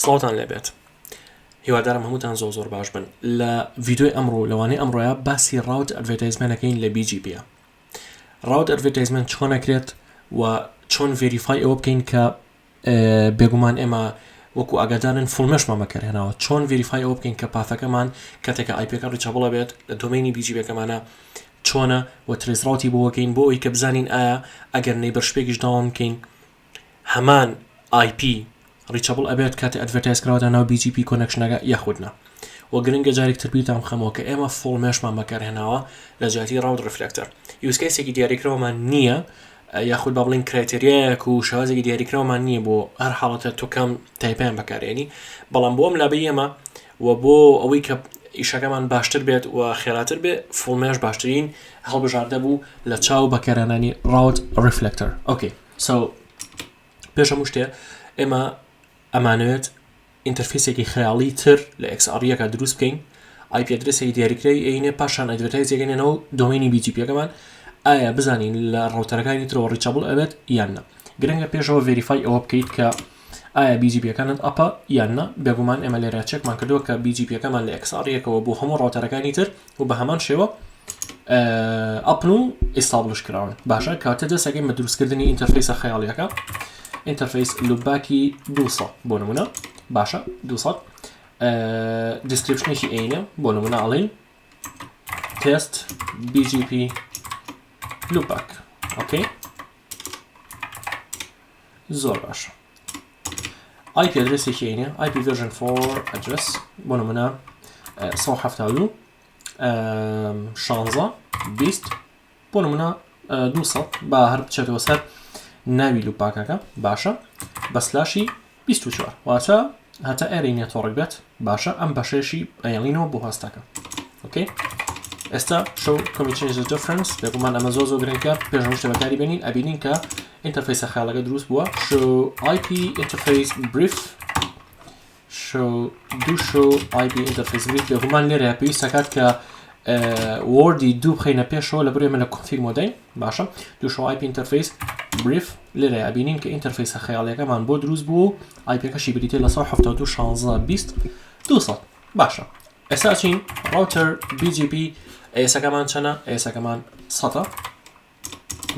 سڵاوتان لێبێت هیوادارم هەمووتان زۆر زۆر باش بن لە ڤیدیۆی ئەمڕۆ لەوانەیە ئەمڕۆیە باسی route advertisement ەکەین لە BGP route advertisement چۆن ئەکرێت و چۆن verify ئەوە بکەین کە بێگومان ئێمە وەکو ئاگادارن full mesh مان بەکارهێناوە چۆن verify ئەوە بکەین کە path ەکەمان کاتێکە IP ەکە reachable ە بێت لە domain ی BGP ەکەمانە چۆنە و trace route ی بۆوەکەین بۆ ئەوی کە بزانین ئایا ئەگەر neighborship ێکیش down بکەین هەمان IP reachable ئەبێت کاتێ advertise کراوەتە ناو BGP connection ەکە یاخود نا وە گرنگە جارێک تر بیرتان بخەمەوە کە ئێمە full mesh مان بەکارهێناوە لە جیاتی route reflector use case ێکی دیاریکراومان نییە یاخود با بڵین criteria یەک و شێوازێکی دیاریکراومان نییە بۆ هەر حاڵەتە تۆ کام type یان بەکارێنی بەڵام بۆ ئەم lab ەی ئێمە و بۆ ئەوەی کە ئیشەکەمان باشتر بێت و خێراتر بێ full mesh باشترین هەڵبژاردە بوو لە چاو بەکارهێنانی route reflector okay so پێش هەموو شتێ ئێمە ئەمانەوێت interface ێکی خەیاڵی تر لە XR یەکە دروست بکەین IP address ێکی دیاریکراوی ئەینێ پاشان advertise ێکەنەوە domain ی BGP ەکەمان ئایا بزانین لە router ەکانی ترەوە reachable ئەبێت یان نا گرنگە پێشەوە verify ئەوە بکەیت کە ئایا BGP ەکانت up ە یان نا بێگومان ئێمە لێرە check مان کردووە کە BGP ەکەمان لە XR یەکەوە بۆ هەموو router ەکانی تر و بە هەمان شێوە up ن و establish کراون باشە کاتە دەستەکەین بە دروستکردنی interface ە خەیاڵیەکە interface loopback ی 200 بۆ نمونە باشە 200 description ێکی ئەینە بۆ نمونە ئەڵین test BGP loopback okay زۆر باشە IP address ێکی ئەینە IP version 4 address بۆ نمونە 172 16 20 بۆ نمونە 200 با هەر بچێتەوە سەر ناوی loopback ەکە باشە بە slash ی 24 واتە هەتا area network بێت باشە ئەم بەشێشی ئەیڵینەوە بۆ host ەکە okay ئێستا show commit changes difference بێگومان ئەمە زۆر زۆر گرنگە پێش هەموو شتێ بەکاری بێنین ئەبینین کە interface ە خیاڵەکە دروست بووە show IP interface brief show do show IP interface brief بێگومان لێرە پێویست دەکات کە word ی دوو بخەینە پێشەوە لە بەرێمە لە config mode ین باشە do show IP interface brief لێرە ئەبینین کە interface ە خەیاڵیەکەمان بۆ دروست بوو و IP ەکەشی بریتە لە 172 16 20 200 باشە ئێستا چین router BGP AS ەکەمان چەنە AS ەکەمان سەتە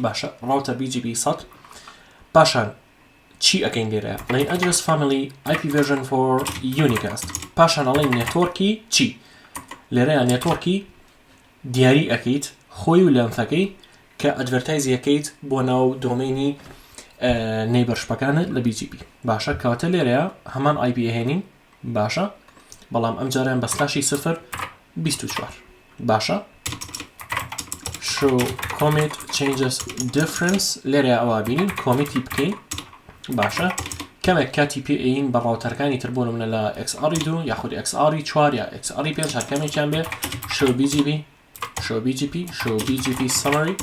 باشە router BGP 100 پاشان چی ئەکەین لێرە ئەڵێن address family IP version 4 unicast پاشان ئەڵێن network ی چی لێرەیە network ی دیاری ئەکەیت خۆی و length ەکەی کە advertise یەکەیت بۆ ناو domain ی neighborship ەکانت لە BGP باشە کەواتە لێرەیە هەمان IP ئەهێنین باشە بەڵام ئەم جاریان بە slash ی 0 24 باشە show commit changes difference لێرە ئەوە بینین commit ی بکەین باشە کەمێک کاتی پێ ئەین بە router ەکانی تر بۆ نمونە لە XR 2 یاخود XR 4 یا XR 5 هەر کەمێکیان بێ show BGP show BGP show BGP summary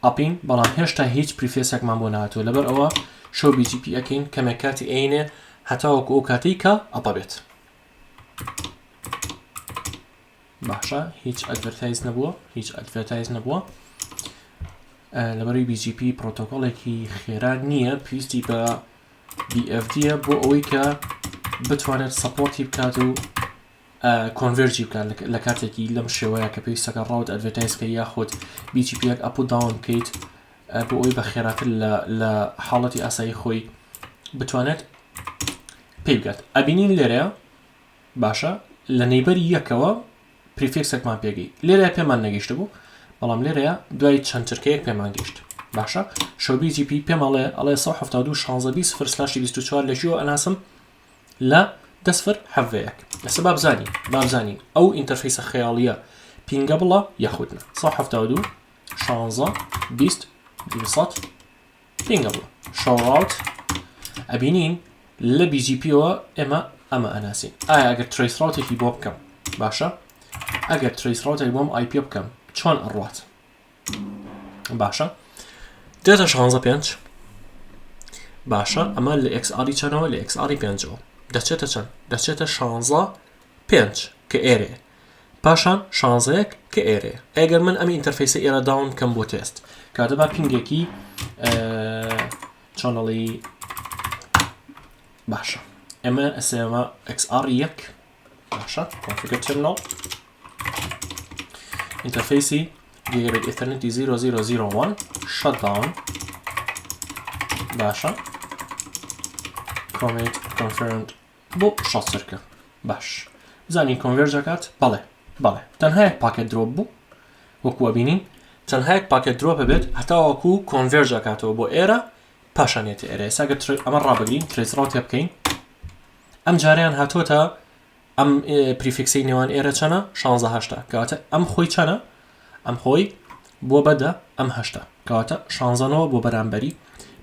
up ین بەڵام هێشتا هیچ prefix ێکمان بۆ نهاتوە لەبەر ئەوە show BGP ئەکەین کەمێک کاتی ئەینێ هەتاوەکو ئەو کاتەی کە up ە بێت باشە هیچ advertise نەبووە هیچ advertise نەبووە لەبەری BGP پرۆتۆکۆڵێکی خێرا نییە پێویستی بە BFD بۆ ئەوەی کە بتوانێت support ی بکات و converge ی بکات لە کاتێکی لەم شێوەیە کە پێویستەکە route advertise کە یاخود BGP یەک up و down بکەیت بۆ ئەوی بە خێراتر لە حاڵەتی ئاسایی خۆی بتوانێت پێی بگات ئەبینین لێرەیە باشە لە neighbor ی یەکەوە prefix ێکمان پێگەی لێرە پێمان نەگەیشت بوو بەڵام لێرەیە دوای چەند چرکەیەک پێمان گەیشت باشە show BGP پێماڵێ ئەڵێ 172 16 20 0 slash ی 24 لە کوێوە ئەناسم لە دە سفر حەڤدە یەک ئێستا با بزانین با بزانین ئەو interface ە خەیاڵیە pingable ە یاخود نا 172 16 20 200 pingable ە show route ئەبینین لە BGP ەوە ئێمە ئەمە ئەناسین ئایا ئەگەر trace route ێکی بۆ بکەم باشە ئەگەر trace route ێک بۆم IP بکەم چۆن ئەڕوات باشە دێتە شانزە پێنج باشە ئەمە لە XR ی چەنەوە لە XR ی پێنجەوە دەچێتە چەند دەچێتە شانزە پێنج کە ئێرێ پاشان شانزەیەک کە ئێرێ ئەگەر من ئەم interface ە ئێرە down بکەم بۆ تێست کاتە با ping ێکی چۆنەڵی باشە. ئێمە ئەسێمە XR یەک باشە configure terminal interface ی gigabit ethernet ی 0001 shutdown باشە commit confirmed بۆ شەست چرکە باش بزانین converge ئەکات بەڵێ بەڵێ تەنها یەک packet drop بوو وەکو ئەبینین تەنها یەک packet drop بێت هەتاوەکو converge ئەکاتەوە بۆ ئێرە پاشان یەتە ئێرە ئێستا گەر ئەمە ڕابگرین traceroute ێ بکەین ئەم جاریان هاتۆتە ئەم prefix ەی نێوان ئێرە چەنە 16 هەشتا کەواتە ئەم خۆی چەنە ئەم خۆی بۆ بەدە ئەم هەشتا کەواتە شانزەنەوە بۆ بەرامبەری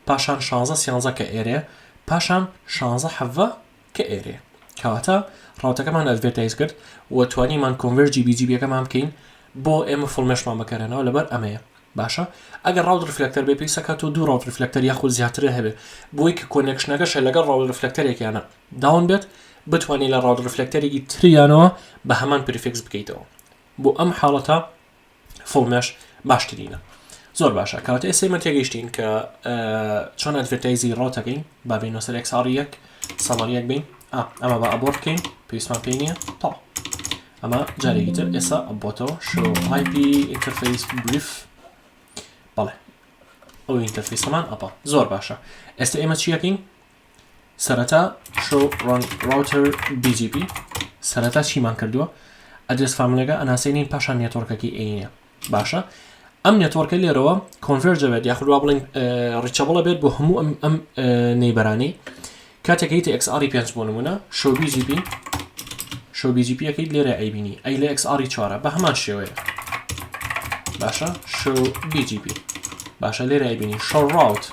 پاشان شانزە سیانزە کە ئێرەیە پاشان شانزە حەڤە کە ئێرەیە کەواتە route ەکەمان advertise کرد و توانیمان converge ی BGP یەکەمان بکەین بۆ ئێمە full mesh مان بەکارێنەوە لەبەر ئەمەیە باشە ئەگەر route reflector بێ پێویستە کات تۆ دوو route reflector یاخود زیاتر هەبێ بۆی کە connection ەکەشە لەگەڵ route reflector ێکیانە down بێت بتوانانی لە route reflector ێکی تریانەوە بە هەمان prefix بکەیتەوە بۆ ئەم حاڵەتە full mesh باشترینە زۆر باشە کەواتە ئێستا ئێمە تێگەیشتین کە چۆن advertise ی route ەکەین با بینەوە سەر XR یەک summary یەک بین ئەمە بە abort بکەین پێویستمان پێی نییە تا ئەمە جارێکی تر ئێستا ئەبۆتەوە show IP interface brief بەڵێ ئەو interface ەمان ئەپا زۆر باشە ئێستا ئێمە چیەکەین سەرەتا show run router BGP سەرەتا چیمان کردووە address family ەکە ئەناسێنین پاشان network ەکەی ئەینە باشە ئەم network ە لێرەوە converge بێت یاخود وا بڵین reachable ە بێت بۆ هەموو ئەم ئەم neighbor انەی کاتێک هیتە XR پێنج بۆ نمونە show BGP show BGP ەکەی لێرە ئەیبینی ئەی لە XR چوارە بە هەمان شێوەیە باشە show BGP باشە لێرە ئەیبینی show route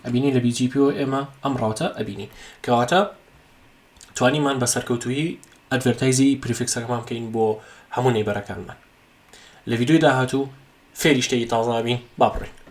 ئەبینی لە BGP ەوە ئێمە ئەم route ە ئەبینین کەواتە توانیمان بە سەرکەوتوویی advertise ی prefix ەکەمان بکەین بۆ هەموو neighbor ەکانمان لە ڤیدیۆی داهاتوو فێری شتێکی تازە ئەبین با بڕۆین.